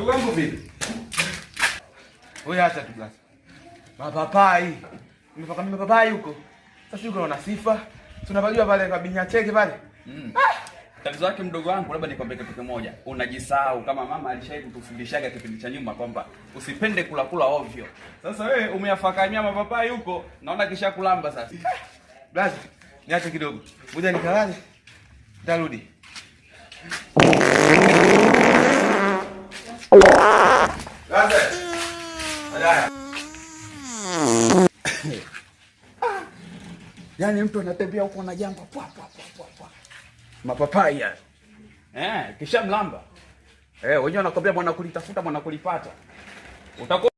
Mdogo wangu vipi? Wewe acha tu blaza. Mapapai. Nimepaka mimi mapapai huko. Sasa yuko na sifa. Tunapajua pale kwa Binyacheke pale. Tatizo lake mdogo wangu, labda nikwambie kitu kimoja, unajisahau. Kama mama alishawahi kutufundishaga kipindi cha nyuma kwamba usipende kula kula ovyo. Sasa wewe umeyafakamia mapapai huko, naona kisha kulamba sasa. Blaza, niache kidogo. Ngoja nikalale. Nitarudi. Blaza. Baadaye. Yaani mtu anatembea huko na jamba pwa pwa pwa pwa pwa. Mapapai ya. Kisha mlamba. Wenyewe wanakwambia mwana kulitafuta mwana kulipata. Utakuwa